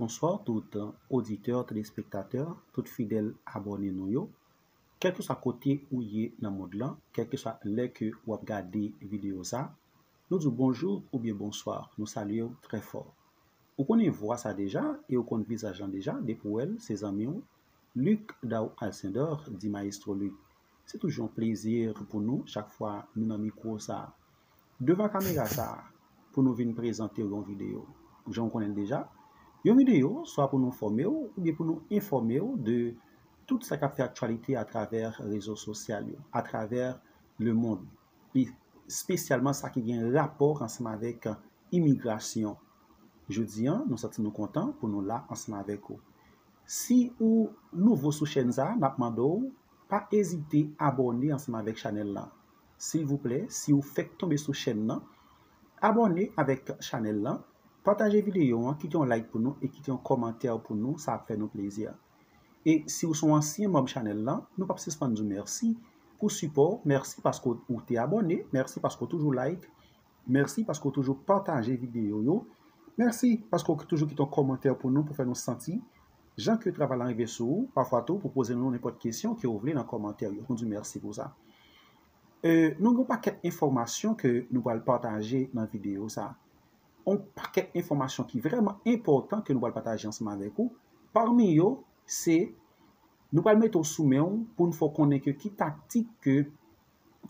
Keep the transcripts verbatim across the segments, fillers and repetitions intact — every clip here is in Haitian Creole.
Bonswa tout oditè, telespektatè, tout fidèl abòne nou yo. Kèlkeswa kote ou ye nan mond lan, kèlkeswa lè ke w ap gade videyo sa, nou di w bonjou oubyen bonswa, nou salye w trè fò. Ou konnen vwa sa deja e ou konn vizaj lan deja, depi w wè l, se zanmi w, Luc Dao Alcindor, di Maestro Luc. Se toujou yon plezi pou nou chak fwa nou nan mikwo sa a. Devan kamera sa a, pou nou vin prezante w yon videyo. Jan w konnen l deja, yon videyo swa pou nou fòme w oubyen pou nou enfòme w de tout sa k ap fè aktyalite atravè rezo sosyal yo, atravè lemonn, e espesyalman sa ki gen rapò ansanm avèk imigrasyon. Jodi a, nou santi nou kontan pou nou la ansanm avèk ou. Si ou nouvo sou chèn sa a, n ap mande w pa ezite abòne ansanm avèk chanèl lan. Silvouplè, si w fèk tonbe sou chèn nan, abòne avèk chanèl lan, pataje videyo an, kite yon like pou nou e kite yon kòmantè pou nou, sa ap fè nou plezi. E si w se yon ansyen manm chanèl lan, nou p ap sispann di w mèsi pou sipò w, mèsi paske w te abòne, mèsi paske w toujou like, mèsi paske w toujou pataje videyo yo, mèsi paske w toujou kite yon kòmantè pou nou, pou fè nou santi jan ke travay la rive sou ou, pafwa tou pou poze nou nenpòt kesyon ke w vle nan kòmantè yo. Nou di w mèsi pou sa. E, nou gen yon pakèt enfòmasyon ke nou pral pataje nan videyo sa. Yon pakèt enfòmasyon ki vrèman enpòtan ke nou pral pataje ansanm avèk ou. Pami yo, se nou pral mete w sou men w pou n fè w konnen ke ki taktik ke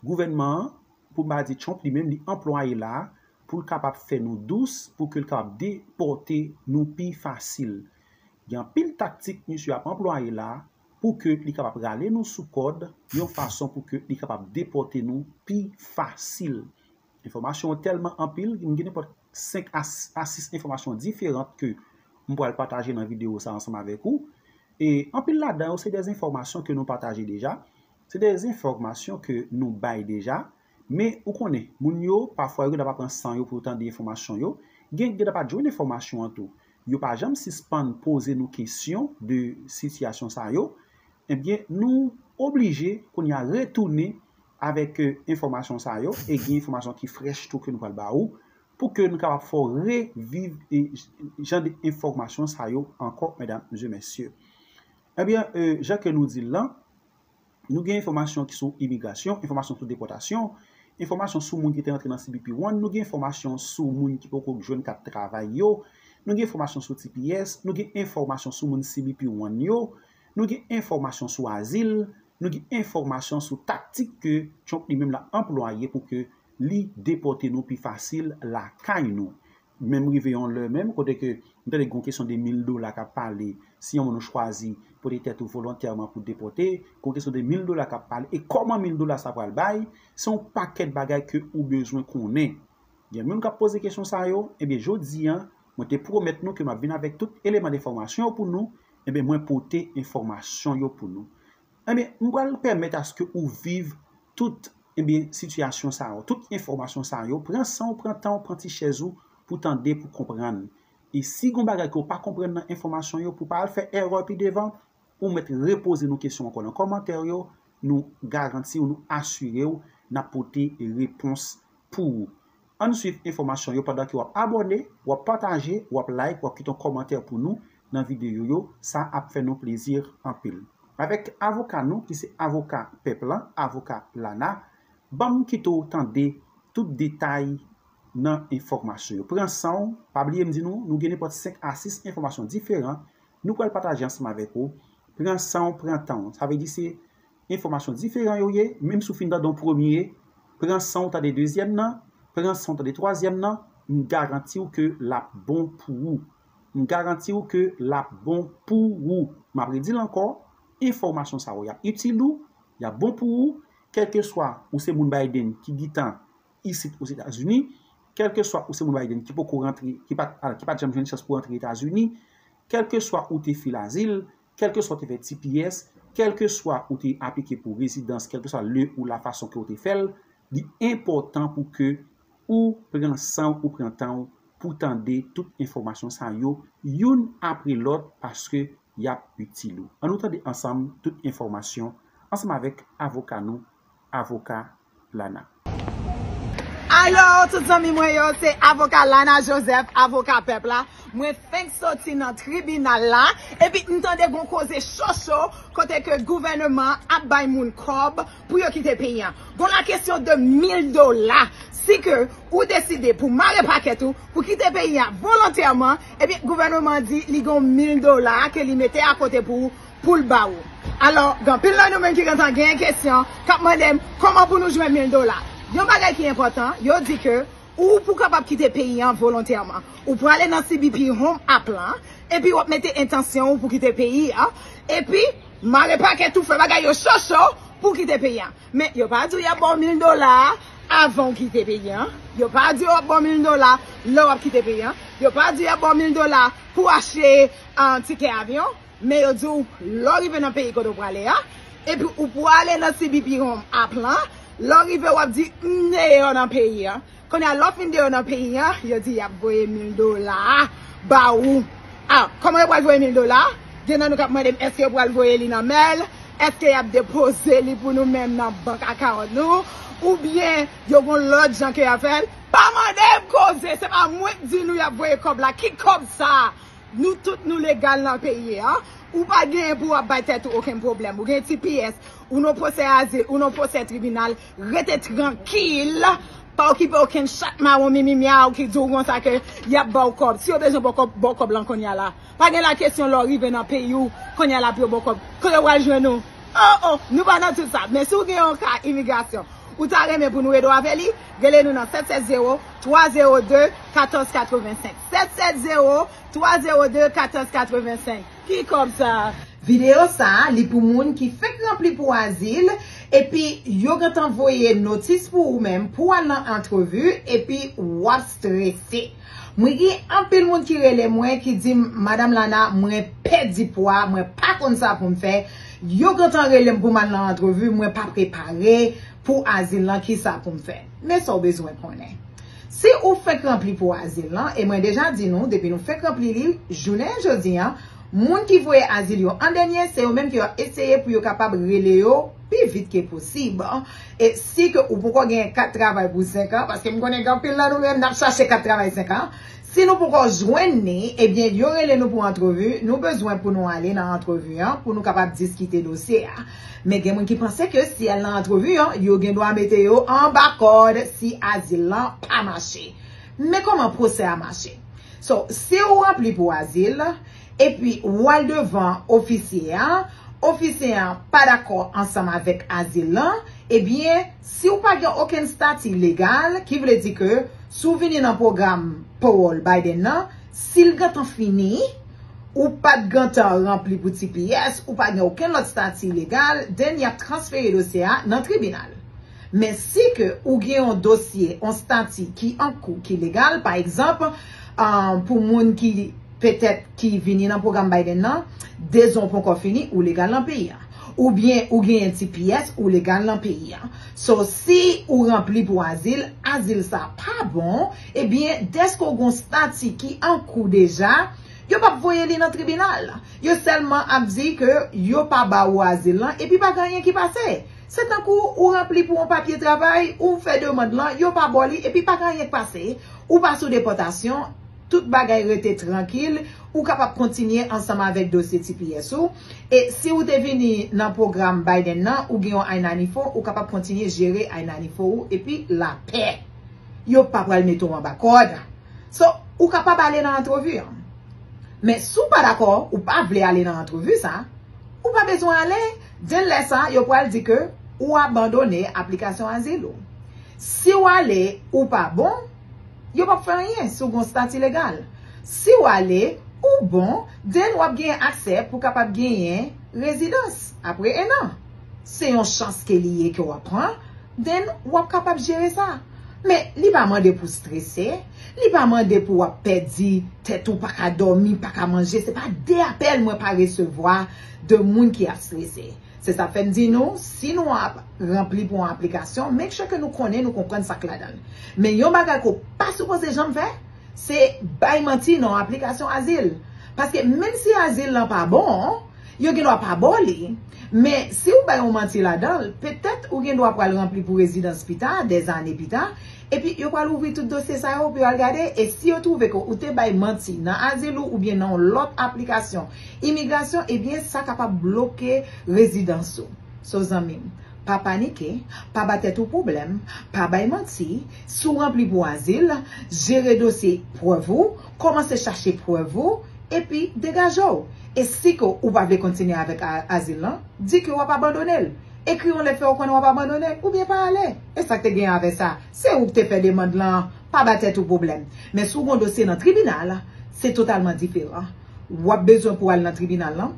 gouvènman an, pou m pa di Trump li menm, li anplwaye la a pou l kapab fè nou dous, pou ke l kapab depòte nou pi fasil. Gen anpil taktik misye ap anplwaye la a pou ke li kapab rale nou sou kòd yon fason pou ke li kapab depòte nou pi fasil. Enfòmasyon yo tèlman anpil, m gen nenpòt senk a sis enfòmasyon diferan ke m pral pataje nan videyo sa ansanm avèk ou. E anpil ladan yo, se de enfòmasyon ke nou pataje deja, se de enfòmasyon ke nou bay deja, men ou konnen, moun yo, pafwa, yo gentan pa pran san yo pou yo tande enfòmasyon yo, gen, gentan pa jwenn enfòmasyon an tou. Yo pa janm sispann poze nou kesyon de sitiyasyon sa yo, ebyen, nou oblije kounye a retounen avèk, e, enfòmasyon sa yo, e gen enfòmasyon ki frèch tou ke nou pral ba ou, pou ke nou kapab fè w reviv, e, j-, jan de enfòmasyon sa yo ankò, medam e mesye. Ebyen, e, jan ke nou di l lan, nou gen enfòmasyon ki sou imigrasyon, enfòmasyon sou depòtasyon, enfòmasyon sou moun ki te rantre nan C B P One, nou gen enfòmasyon sou moun ki poko jwenn kat travay yo, nou gen enfòmasyon sou T P S, nou gen enfòmasyon sou moun C B P One yo, nou gen enfòmasyon sou azil, nou gen enfòmasyon sou taktik ke Trump li menm l ap anplwaye pou ke li depòte nou pi fasil lakay nou. Menm rive yon lè menm, kote ke m tande gen yon kesyon de mil dola k ap pale, si yon moun ou chwazi pote tèt ou volontèman pou depòte, gen yon kesyon de mil dola k ap pale, e kòman mil dola sa pral bay, se yon pakèt bagay ke ou bezwen konnen. Gen moun k ap poze kesyon sa yo, ebyen, jodi a, mwen te pwomèt nou ke m ap vin avèk tout eleman de enfòmasyon yo pou nou, ebyen, mwen pote enfòmasyon yo pou nou. Ebyen, m pral pèmèt aske ou viv tout, ebyen, sitiyasyon sa yo, tout enfòmasyon sa yo. Pran san w, pran tan w, pran ti chèz ou pou tande, pou konprann. E si gon bagay ke w pa konprann nan enfòmasyon yo, pou w pa al fè erè pi devan, ou mèt repoze nou kesyon ankò nan kòmantè yo, nou garanti w, nou asire w, n ap pote repons pou ou. Ann swiv enfòmasyon yo pandan ke w ap abòne, w ap pataje, w ap like, w ap kite yon kòmantè pou nou nan videyo yo. Sa ap fè nou plezi anpil. Avèk avoka nou, ki se avoka pèp lan, avoka Lana, ban m kite w tande tout detay nan enfòmasyon yo. Pran san w, pa bliye m di nou, nou gen nenpòt senk a sis enfòmasyon diferan nou pral pataje ansanm avèk ou. Pran san w, pran tan w. Sa vle di se enfòmasyon diferan yo ye, menm si w fin tande yon premye, pran san w tande dezyèm nan, pran san w tande twazyèm nan, m garanti w ke l ap bon pou ou. M garanti w ke l ap bon pou ou. M ap redi l ankò, enfòmasyon sa yo, y ap itil ou, y ap bon pou ou, kèlkeswa ou se moun Biden ki gentan isit Ozetazini, kèlkeswa ou se moun Biden ki poko rantre, ki pa t, ki pa t janm jwenn chans pou rantre Etazini, kèlkeswa ou te fil azil, kèlkeswa ou te fè T P S, kèlkeswa ou te aplike pou rezidans, kèlkeswa le ou la fason ke ou te fè l, li enpòtan pou ke ou pran san w, ou pran tan w pou tande tout enfòmasyon sa yo, youn apre lòt, paske y ap itil ou. Ann nou tande ansanm tout enfòmasyon ansanm avèk avoka nou, avoka Lana. Alo, tout zanmi mwen yo, se avoka Lana Joseph, avoka pèp la. Mwen fenk soti nan tribinal la, epi m tande gon koze cho cho kote ke gouvènman an ap bay moun kòb pou yo kite peyi an. Gon la kesyon de mil dola. Si ke ou deside pou mare pakèt ou, pou kite peyi an volontèman, ebyen gouvènman an di li gon mil dola ke li mete akote pou ou, pou l ba ou. Alò, gen anpil nan nou menm ki gentan genyen kesyon, k ap mande m kòman pou nou jwenn mil dola. Yon bagay ki enpòtan, yo di ke ou pou kapab kite peyi an volontèman. Ou prale nan C B P Home app lan, epi w ap mete entansyon ou pou kite peyi an, epi mare pakèt ou, fè bagay yo cho cho pou kite peyi an. Men yo pa di w y ap ba w mil dola avan w kite peyi an. Yo pa di w y ap ba w mil dola lè w ap kite peyi an. Yo pa di w y ap ba w mil dola pou achte, ah, tikè avyon. Men yo di w, lè w rive nan peyi kote w prale a, epi ou prale nan C B P Home app lan, lè w rive w ap di, "M deyò nan peyi an." Kounye a, lè w fin deyò nan peyi an, yo di y ap voye mil dola ba ou. Ah, kòman yo pral voye mil dola? Gen nan nou k ap mande m, èske yo pral voye li nan mèl? Èske y ap depoze li pou nou menm nan bank account nou? Oubyen yo gon lòt jan ke y ap fè l? Pa mande m koze, se pa mwen k di nou y ap voye kòb la. Ki kòb sa? Nou tout nou legal nan peyi an. Ou pa genyen pou w ap bay tèt ou okenn pwoblèm. Ou gen T P S, ou nan pwosè azil, ou nan pwosè tribinal, rete trankil. Pa okipe okenn chat mawon mimi myaw ki di w konsa ke y ap ba w kòb. Si yo bezwen ba w kòb, ba w kòb lan kounye a la. Pa gen la kesyon lè w rive nan peyi w, kounye a la pou yo ba w kòb. Kote w al jwenn ou? Oh, oh, nou pa nan tout sa. Men si w gen yon ka imigrasyon, ou ta renmen pou nou ede w avè li, rele nou nan sèt sèt zewo, twa zewo de, katòz katrevensenk. Sèt sèt zewo, twa zewo de, katòz katrevensenk. Ki kòb sa? Videyo sa a, li pou moun ki fenk ranpli pou azil, epi yo gentan voye notis pou ou menm, pou w al nan antrevi, epi w ap strese. Mwen gen anpil moun ki rele mwen, ki di m, "Madam Lana, mwen pèdi pwa, mwen pa konn sa pou m fè." Yo gentan rele m pou m al nan antrevi, mwen pa prepare pou azil lan, ki sa pou m fè? Men sa w bezwen konnen. Si ou fenk ranpli pou azil lan, e mwen deja di nou, depi nou fenk ranpli li, jounen jodi an, moun ki voye azil yo an dènye, se yo menm ki ap eseye pou yo kapab rele yo pi vit ke posib. E si ke ou poko gen kat travay pou senk an, paske m konnen gen anpil nan nou menm n ap chache kat travay senk an, si nou poko jwenn ni, ebyen, yo rele nou pou antrevi, nou bezwen pou nou ale nan antrevi an, pou nou kapab diskite dosye a. Men gen moun ki panse ke si y al nan antrevi an, yo gen dwa mete yo anba kòd si azil lan pa mache. Men kòman pwosè a mache? So, si ou ranpli pou azil, epi w al devan ofisye a, ofisye a pa dakò ansanm avèk azil lan, ebyen, si w pa gen okenn stati legal, ki vle di ke si w vini nan pwogram pawòl Biden nan, si l gentan fini, ou pa t gentan ranpli pou T P S, ou pa gen okenn lòt stati legal, then y ap transfere dosye a nan tribinal. Men si ke ou gen yon dosye, yon stati ki an kou, ki legal, pa egzanp, ah, pou moun ki petèt ki vini nan pwogram Biden nan, de zan w poko fini, ou legal nan peyi a. Oubyen ou genyen T P S, ou legal nan peyi a. So, si ou ranpli pou azil, azil sa pa bon, ebyen, dèske w gon stati ki an kou deja, yo p ap voye li nan tribinal. Yo sèlman ap di ke yo pa ba ou azil lan, epi pa gen anyen ki pase. Se tankou ou ranpli pou yon papye travay, ou fè demann lan, yo pa ba w li, epi pa gen anyen k pase. Ou pa sou depòtasyon, tout bagay rete trankil, ou kapab kontinye ansanm avèk dosye T P S ou. E si ou te vini nan pwogram Biden nan, ou gen yon I ninety-four, ou kapab kontinye jere I ninety-four ou, epi lapè. Yo pa pral mete w anba kòd. So, ou kapab ale nan antrevi an. Men si w pa dakò, ou pa vle ale nan antrevi sa, ou pa bezwen ale, then lè sa, yo pral di ke ou abandone aplikasyon azil ou. Si w ale, ou pa bon, yo p ap fè anyen si w gon stati legal. Si w ale, ou bon, then w ap genyen aksè pou kapab genyen rezidans apre en an. Se yon chans ke li ye ke w ap pran, then w ap kapab jere sa. Men, li pa mande pou strese, li pa mande pou w ap pèdi tèt ou, pa ka dòmi, pa ka manje. Se pa de apèl mwen pa resevwa de moun ki ap strese. Se sa fè m di nou, si nou ap ranpli pou yon aplikasyon, make sure ke nou konnen, nou konprann sa k ladan l. Men yon bagay ke w pa sipoze janm fè, se bay manti nan yon aplikasyon azil. Paske menm si azil lan pa bon, yo gen dwa pa ba w li. Men si w bay yon manti ladan l, petèt ou gen dwa pral ranpli pou rezidans pita, dèzane pita, Epi yo pral ouvri tout dosye sa yo pou yo al gade, e si yo twouve ke ou te bay manti nan azil ou oubyen nan yon lòt aplikasyon imigrasyon, ebyen sa kapab bloke rezidans ou. So zanmi m, pa panike, pa ba tèt ou pwoblèm, pa bay manti, si w ranpli pou azil, jere dosye prèv ou, kòmanse chache prèv ou, epi degaje w. E si ke ou pa vle kontinye avèk a- azil lan, di ke w ap abandone l. Ekri yon lèt fè yo konnen w ap abandone l, oubyen pa ale. E sa k te gen avè sa? Se ou k te fè demann lan, pa ba tèt ou pwoblèm. Men si w gon dosye nan tribinal, se totalman diferan. W ap bezwen pou al nan tribinal lan,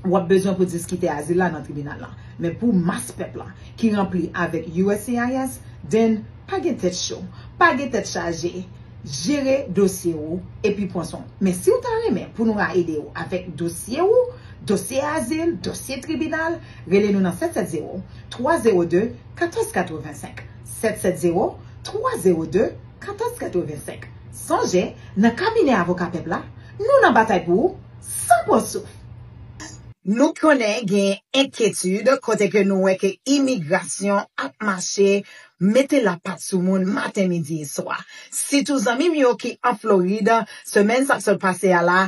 w ap bezwen pou diskite azil la nan tribinal lan. Men pou mas pèp la ki ranpli avèk U S C I S, then pa gen tèt cho, pa gen tèt chaje, jere dosye ou epi pran swen w. Men si w ta renmen pou nou ka ede w avèk dosye ou, dosye azil, dosye tribinal, rele nou nan sèt sèt zewo, twa zewo de, katòz katrevensenk. Sèt sèt zewo, twa zewo de, katòz katrevensenk. Sonje, nan kabinè avoka pèp la, nou nan batay pou ou, san pran souf. Nou konnen gen enkyetid kote ke nou wè ke imigrasyon ap mache mete lapat sou moun maten, midi e swa. Sitou zanmi m yo ki an Florid, semèn sa k sot pase a la,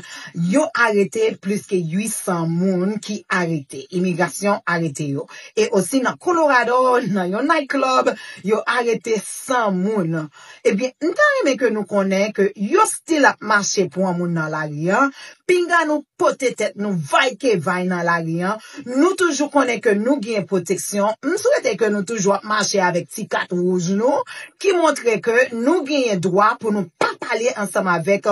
yo arete plis ke uit san moun ki arete. Imigrasyon arete yo. E osi nan Colorado, nan yon night club, yo arete san moun. Ebyen, m ta renmen ke nou konnen ke yo still ap mache pran moun nan lari an. Pinga nou pote tèt nou vay ke vay nan lari an. Nou toujou konnen ke nou gen pwoteksyon. M swete ke nou toujou ap mache avèk ti kat wouj nou ki montre ke nou genyen dwa pou nou pa pale ansanm avèk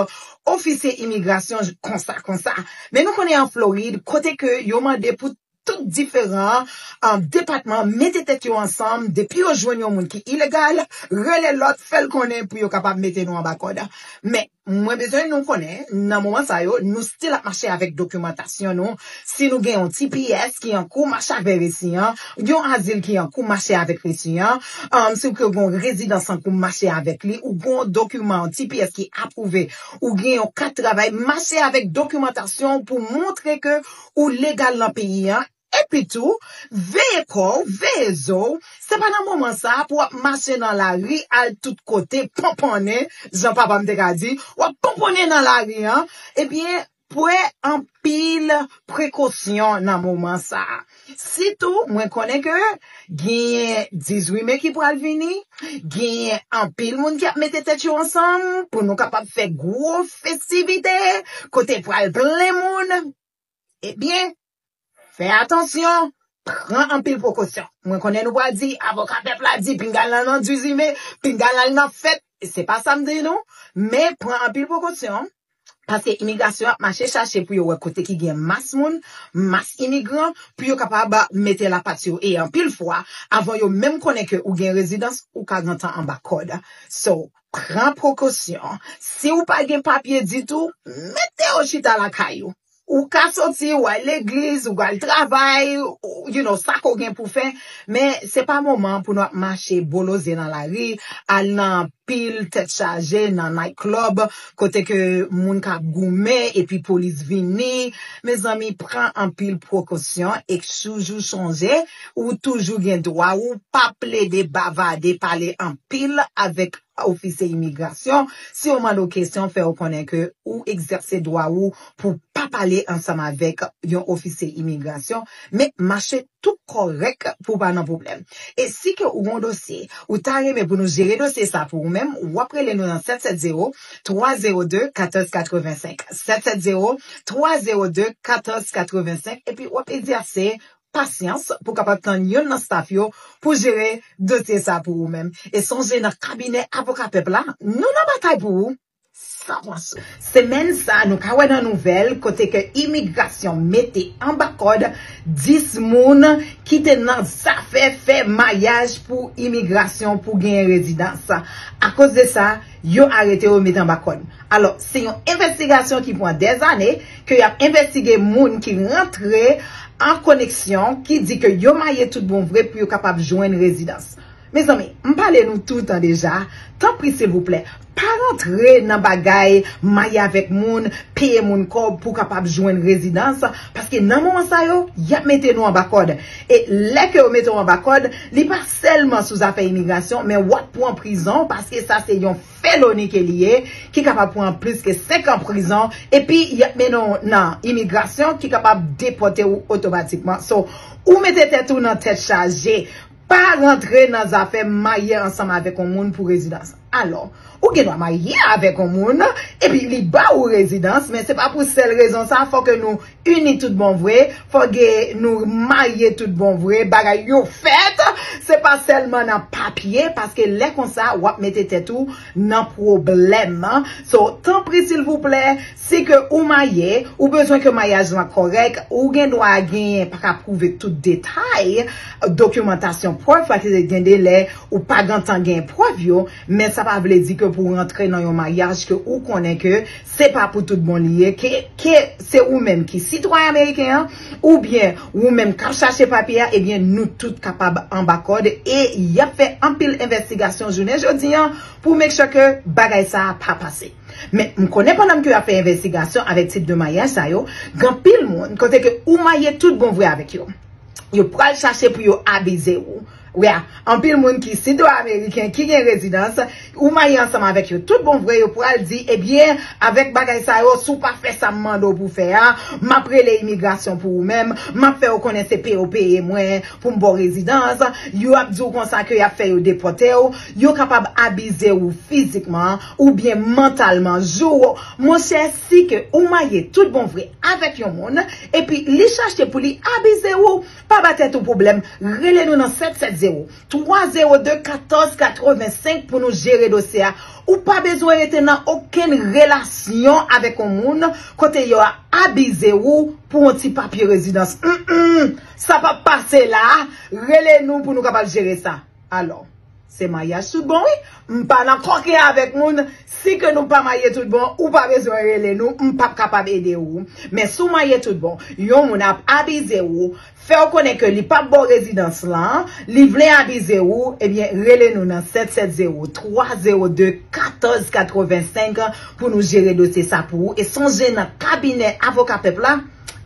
ofisye imigrasyon konsa, konsa. Men nou konnen an Florid, kote ke yo mande pou tout diferan um, depatman mete tèt yo ansanm, depi yo jwenn yon moun ki ilegal, rele lòt, fè l konnen pou yo kapab mete nou anba kòd. Men, mwen bezwen nou konnen, nan moman sa yo, nou still ap mache avèk dokimantasyon nou. Si nou gen yon T P S ki an kou, mache avèk resi an, yon azil ki an kou, mache avèk resi an, um, si w gen yon rezidans an kou, mache avèk li, ou gen yon dokiman, yon T P S ki apwouve, ou gen yon kat travay, mache avèk dokimantasyon pou montre ke ou legal nan peyi an. Epi tou, veye kò w, veye zo w. Se pa nan moman sa a pou w ap mache nan lari al tout kote, ponponnen, jan papa m te ka di, w ap ponponnen nan lari an. Ebyen, pran anpil prekosyon nan moman sa a. Sitou, mwen konnen ke genyen dizuit me ki pral vini, genyen anpil moun ki ap mete tèt yo ansanm pou nou kapab fè gwo festivite, kote pral plen moun. Ebyen, fè atansyon, pran anpil prekosyon. Mwen konnen nou pral di, avoka pèp la di, pinga l al nan dizuit me, pinga l al nan fèt. Se pa sa m di nou, men pran anpil prekosyon. Paske imigrasyon ap mache chache pou yo wè kote ki gen mas moun, mas imigran, pou yo kapab mete lapat sou yo. E anpil fwa, avan yo menm konnen ke ou gen rezidans, ou ka gentan anba kòd. So, pran prekosyon. Si w pa gen papye ditou, mete w chita lakay ou. Ou ka soti, w al legliz, ou al travay, ou- you know, sa ke w gen pou fè. Men se pa moman pou nou ap mache boloze nan lari, al nan pil tèt chaje, nan night club, kote ke moun ka goumen, epi polis vini. Mezanmi, pran anpil prekosyon e toujou sonje, ou toujou gen dwa, ou pa plede bavade, pale anpil avèk ofisye imigrasyon. Si yo mande w kesyon, fè yo konnen ke ou egzèse dwa ou pou pa pale ansanm avèk yon ofisye imigrasyon, men mache tou kòrèk pou pa nan pwoblèm. E si ke ou gon dosye, ou ta renmen pou nou jere dosye sa pou ou menm, w ap rele nou nan sèt sèt zewo, twa zewo de, katòz katrevensenk. Sèt sèt zewo, twa zewo de, katòz katrevensenk, epi w ap egzèse pasyans pou kapab tann youn nan staff yo pou jere dosye sa pou ou menm. E sonje nan kabinè avoka pèp la, nou nan batay pou ou. Sa pran sou. Semèn sa, nou ka wè nan nouvèl kote ke imigrasyon mete anba kòd dis moun ki te nan zafè fè mayaj pou imigrasyon pou genyen rezidans. Akoz de sa, yo arete yo, mete anba kòd. Alò, se yon envestigasyon ki pran dèzane, ke y ap envestige moun ki rantre an koneksyon, ki di ke yo marye tout bon vre pou yo kapab jwenn rezidans. Mezanmi, m pale nou toutan deja, tanpri silvouplè, pa rantre nan bagay marye avèk moun, peye moun kòb pou w kapab jwenn rezidans, paske nan moman sa yo, y ap mete nou anba kòd. E lè ke yo mete w anba kòd, li pa sèlman sou zafè imigrasyon, men w ap pran prizon, paske sa se yon feloni ke li ye, ki kapab pran plis ke senk an prizon, epi y ap mennen w nan imigrasyon ki kapab depòte w otomatikman. So, ou mete tèt ou nan tèt chaje. Pa rantre nan zafè marye ansanm avèk yon moun pou rezidans. Alò, ou gen dwa marye avèk yon moun, epi li ba ou rezidans, men se pa pou sèl rezon sa, fò ke nou ini tout bon vre, fò ke nou marye tout bon vre, bagay yo fèt, se pa sèlman nan papye, paske lè konsa, w ap mete tèt ou nan pwoblèm. So, tanpri, silvouplè, si ke ou marye, ou bezwen ke maryaj lan kòrèk, ou gen dwa genyen, pa ka pwouve tout detay, dokimantasyon, prèv, paske gen de lè, ou pa gentan gen prèv yo, men sa pa vle di ke pou w rantre nan yon maryaj ke ou konnen ke se pa pou tout bon li ye, ke, ke se ou menm ki sitwayen ameriken an, oubyen ou menm k ap chache papye a, ebyen nou tout kapab anba kòd e y ap fè anpil envestigasyon jounen jodi an pou make sure ke bagay sa a pa pase. Men m konnen pandan ke y ap fè envestigasyon avèk tip de maryaj sa yo, gen anpil moun kote ke ou marye tout bon vre avèk yo. Yo pral chache pou yo abize ou. Wi, a, anpil moun ki sitwayen ameriken, ki gen rezidans, ou marye ansanm avèk yo tout bon vre, yo pral di, ebyen, avèk bagay sa yo, si w pa fè sa m mande w pou fè a, m ap rele imigrasyon pou ou menm, m ap fè yo konnen se peye w peye mwen pou m ba w rezidans, yo ap di w konsa ke y ap fè yo depòte w, yo kapab abize w fizikman oubyen mantalman. Jou, monchè, si ke ou marye tout bon vre avèk yon moun, epi li chache pou li abize w, pa ba tèt ou pwoblèm, rele nou nan sèt sèt zewo, twa zewo de, katòz katrevensenk pou nou jere dosye a. Ou pa bezwen rete nan okenn relasyon avèk yon moun kote yo abize w pou yon ti papye rezidans. Mm, mm, sa p ap pase la. Rele nou pou nou kapab jere sa. Alò, se maryaj tout bon, wi. M pa nan kòken avèk moun. Si ke nou pa marye tout bon, ou pa bezwen rele nou. M p ap kapab ede w. Men si w marye tout bon, yon moun ap abize w, fè w konnen ke li p ap ba w rezidans lan, li vle abize w, ebyen, rele nou nan sèt sèt zewo, twa zewo de, katòz katrevensenk pou nou jere dosye sa pou ou. E sonje, nan kabinè Avoka Pèp la,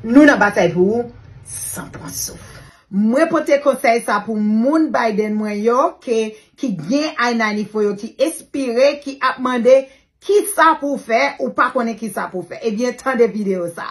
nou nan batay pou ou, san pran souf. Mwen pote konsèy sa pou moun Biden mwen yo, ke, ki gen I ninety-four yo, ki espire, ki ap mande kisa pou w fè, ou pa konnen kisa pou w fè. Ebyen, tande videyo sa.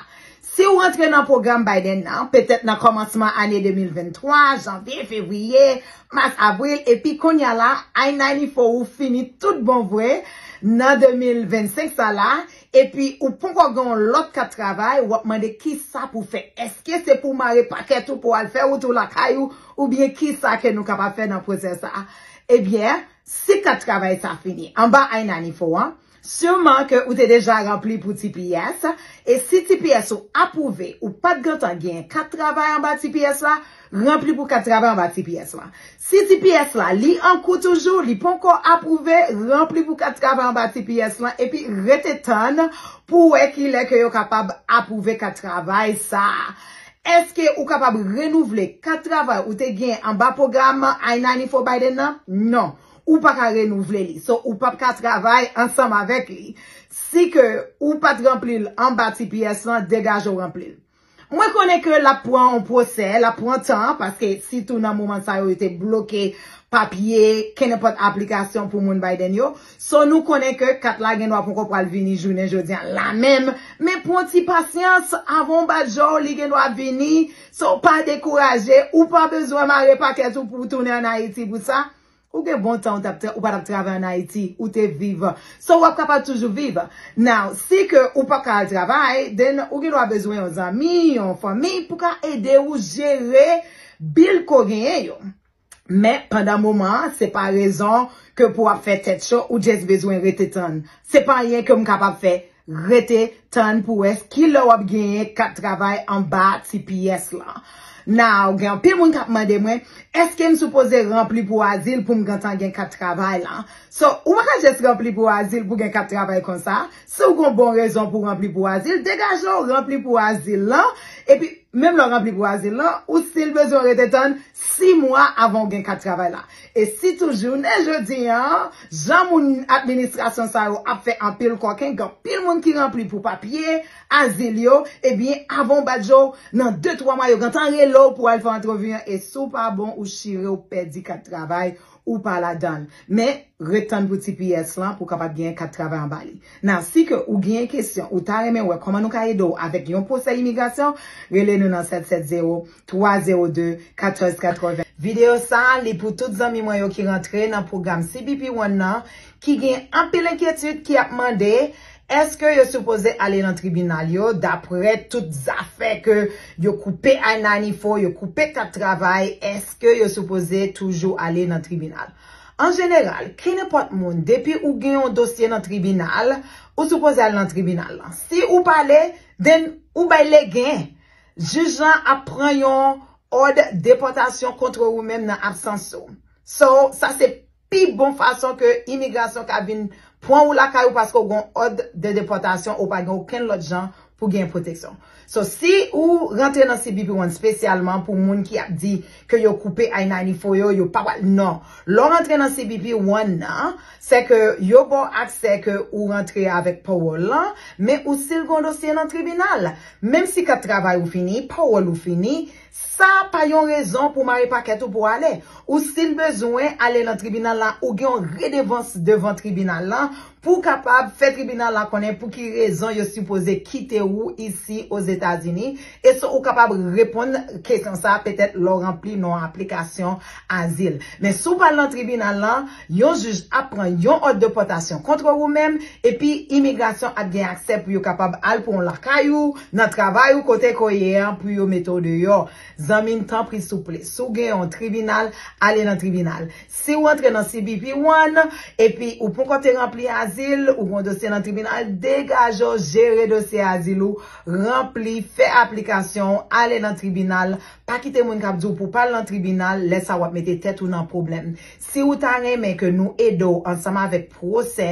Si w rantre nan pwogram Biden nan, petèt nan kòmansman ane de mil venntwa, janvye, fevriye, mas, avril, epi kounye a la, I ninety-four ou fini tout bon vre nan de mil vennsenk sa la, epi ou poko gen yon lòt kat travay, w ap mande kisa pou w fè. Èske se pou w mare pakèt ou pou w al fè wout ou lakay ou, oubyen kisa ke nou kapab fè nan pwosè sa a? Ebyen, si kat travay sa fini anba I ninety-four an, siman ke ou te deja ranpli pou T P S, e si T P S ou apwouve, ou pa t gentan gen kat travay anba T P S la, ranpli pou kat travay anba T P S la. Si T P S la, li an kou toujou, li poko apwouve, ranpli pou kat travay anba T P S lan, epi rete tann pou wè kilè ke yo kapab apwouve kat travay sa a. Èske ou kapab renouvle kat travay ou te gen anba pwogram I ninety-four Biden nan? Non. Ou pa ka renouvle li. So, ou p ap ka travay ansanm avèk li. Si ke ou pa t ranpli l anba T P S lan, degaje w ranpli l. Mwen konnen ke l ap pran yon pwosè, l ap pran tan, paske sitou nan moman sa yo, yo te bloke papye, kenenpòt aplikasyon pou moun Biden yo. So, nou konnen ke kat la gen dwa poko pral vini jounen jodi a la menm. Men pran ti pasyans, avan w bat je w, li gen dwa vini. So, pa dekouraje, ou pa bezwen mare pakèt ou pou w tounen ann Ayiti pou sa. Ou gen bon tan ou t ap tra-, ou pa t ap travay ann Ayiti, ou te viv. So, w ap kapab toujou viv. Now, si ke ou p ap ka al travay, then ou gen dwa bezwen yon zanmi, yon fanmi pou ka ede ou jere bil ke w genyen yo. Men, pandan moman an, se pa rezon ke pou w ap fè tèt cho, ou just bezwen rete tann. Se pa anyen ke m kapab fè, rete tann pou wè kilè w ap genyen kat travay anba T P S lan. Now, gen anpil moun k ap mande mwen, èske m sipoze ranpli pou azil pou m gentan gen kat travay lan? So, ou pa ka just ranpli pou azil pou gen kat travay konsa. Si w gen yon bon rezon pou ranpli pou azil, degaje w, ranpli pou azil lan, epi menm lè w ranpli pou azil lan, ou still bezwen rete tann sis mwa avan w gen kat travay la. E si tou jounen jodi a, jan moun administrasyon sa yo ap fè anpil kòkenn, gen anpil moun ki ranpli pou papye azil yo, ebyen, avan w bat je w, nan de twa mwa, yo gentan rele w pou w al fè antrevi an, e si w pa bon, ou chire, w pèdi kat travay, ou pa ladan l. Men, ret tann pou T P S lan pou w kapab genyen kat travay anba li. Nan si ke ou genyen kesyon, ou ta renmen wè kòman nou ka ede w avèk yon pwosè imigrasyon, rele nou nan sèt sèt zewo, twa zewo de, katòz katreven. Videyo sa a, li pou tout zanmi mwen yo ki rantre nan pwogram C B P One nan, ki gen anpil enkyetid, ki ap mande, èske yo sipoze ale nan tribinal yo, daprè tout zafè ke yo koupe I ninety-four, yo koupe kat travay, èske yo sipoze toujou ale nan tribinal? An jeneral, kenenpòt moun, depi ou gen yon dosye nan tribinal, ou sipoze al nan tribinal lan. Si ou pa ale, then ou bay legen. Jij lan ap pran yon òd depòtasyon kont ou menm nan absans ou. So, sa se pi bon fason ke imigrasyon ka vin pran ou lakay ou paske w gen òd de depòtasyon, ou pa gen okenn lòt jan pou gen pwoteksyon. So, si ou rantre nan C B P One espesyalman pou moun ki ap di ke yo koupe I ninety-four yo, yo pa pral, non. Lè w rantre nan C B P One nan, se ke yo ba w aksè ke ou rantre avèk pawòl lan, men ou still gen yon dosye nan tribinal. Menm si kat travay ou fini, pawòl ou fini, sa pa yon rezon pou mare pakèt ou pou ale. Ou still bezwen ale nan tribinal la, ou gen yon redevans devan tribinal lan pou w kapab fè tribinal la konnen pou ki rezon yo sipoze kite ou isi Ozetazini. E so ou kapab reponn kesyon sa a petèt lè w ranpli nan aplikasyon azil. Men si w pral nan tribinal lan, yon jij ap pran yon òd depòtasyon kont ou menm, epi imigrasyon ap gen aksè pou yo kapab al pran w lakay ou, nan travay ou, kote ke w ye an, pou yo mete w deyò. Zanmi m, tanpri, souple, si w gen yon tribinal, ale nan tribinal. Si w antre nan C B P One, epi ou poko te ranpli azil, ou gen yon dosye nan tribinal, degaje w, jere dosye azil ou, ranpli, fè aplikasyon w, ale nan tribinal. Pa kite moun k ap di w pou w pa al nan tribinal, lè sa w ap mete tèt ou nan pwoblèm. Si w ta renmen ke nou ede w ansanm avèk pwosè,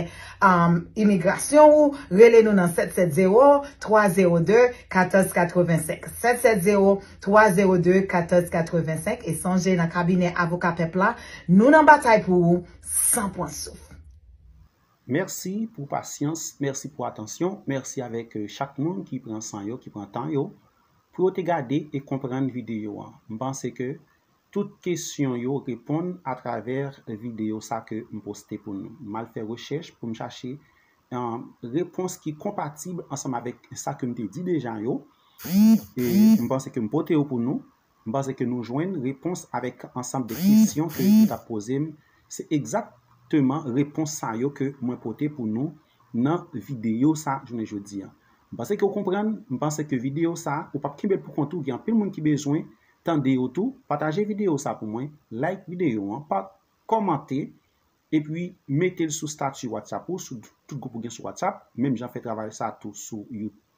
um, imigrasyon ou, rele nou nan sèt sèt zewo, twa zewo de, katòz katrevensenk. Sèt sèt zewo, twa zewo de, katòz katrevensenk. E sonje, nan kabinè Avoka Pèp la, nou nan batay pou ou san pran souf. Mèsi pou pasyans, mèsi pou atansyon, mèsi avèk euh, chak moun ki pran san yo, ki pran tan yo pou yo te gade e konprann videyo an. M panse ke tout kesyon yo reponn atravè videyo sa ke m poste pou nou. M al fè rechèch pou m chache um, repons ki konpatib ansanm avèk sa ke m te di deja yo. E m panse ke m pote yo pou nou. M panse ke nou jwenn repons avèk ansanm de kesyon ke yo t ap poze m. Se egzakteman repons sa yo ke mwen pote pou nou nan videyo sa jounen jodi a. M panse ke w konprann, m panse ke videyo sa, ou p ap kenbe l pou kont ou, gen anpil moun ki bezwen tande yo tou. Pataje videyo sa pou mwen, like videyo an, pa kòmante, epi mete l sou stati WhatsApp ou, sou tout gwoup ou gen sou WhatsApp, menm jan fè travay sa tou sou,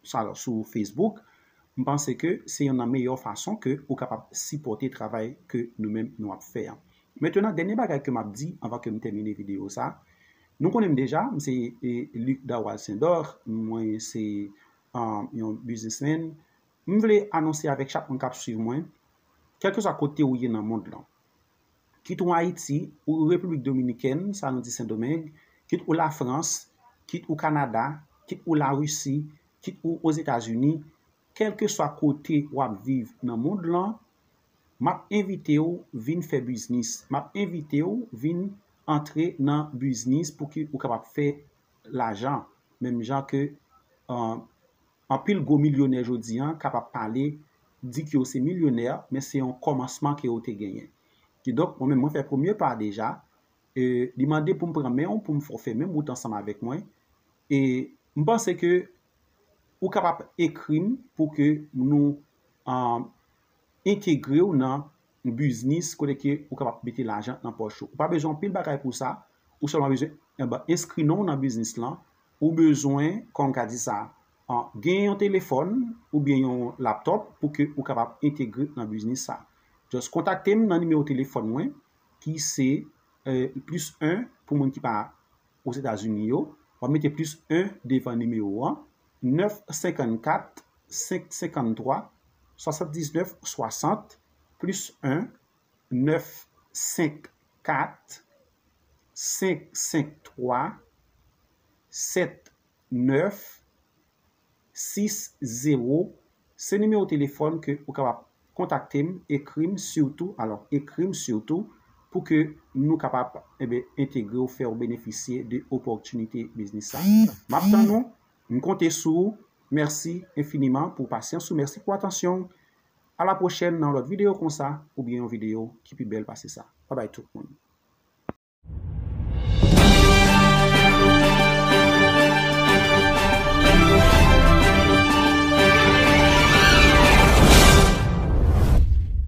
sou Facebook. M panse ke se yonn nan meyè fason ke ou kapab sipòte travay ke nou menm nou ap fè an. Mentenan, dènye bagay ke m ap di anvan ke m tèmine videyo sa, nou konnen m deja, m se e, Luc Darwal Sendor, mwen se um, yon businessman. M vle anonse avèk chak moun k ap swiv mwen, kèlkeswa kote ou ye nan mond lan, kit ou Ayiti, ou Repiblik Dominikèn, sa nou di Sendomeng, kit ou Lafrans, kit ou Kanada, kit ou Larisi, kit ou Ozetazini, kèlkeswa kote w ap viv nan mond lan, m ap envite w vin fè biznis. M ap envite w vin antre nan biznis pou ke ou kapab fè lajan, menm jan ke uh, anpil gwo milyonè jodi an kapab pale, di ke yo se milyonè, men se yon kòmansman ke yo te genyen. Kidonk, mwen menm, mwen fè premye pa deja, e, li mande pou m pran men w, pou m fè w fè menm wout ansanm avèk mwen. E m panse ke ou kapab ekri m pou ke nou um, entegre w nan biznis kote ke ou kapab mete lajan nan pòch ou. Ou pa bezwen anpil bagay pou sa, ou sèlman bezwen enskri non w nan biznis lan, ou bezwen, kòm ka di sa, gen yon telefòn oubyen yon laptòp pou ke ou kapab entegre nan biznis sa. Just kontakte m nan nimewo telefòn mwen ki se euh, plis en pou moun ki pa Ozetazini yo. W ap mete plis en devan nimewo an, nèf senkannkat senk senkanntwa swasanndiznèf swasant plis en, nèf senk kat, senk senk twa, sèt nèf sis zewo. Se nimewo telefòn ke ou kapab kontakte m, ekri m sitou, alò, ekri m sitou pou ke nou kapab, enben, entegre w, fè w benefisye de opòtinite biznis sa. M ap tann ou, m konte sou ou. Mèsi enfiniman pou pasyans ou, mèsi pou atansyon w. A la pwochèn nan yon lòt videyo konsa, oubyen yon videyo ki pi bèl pase sa. Babay tout moun.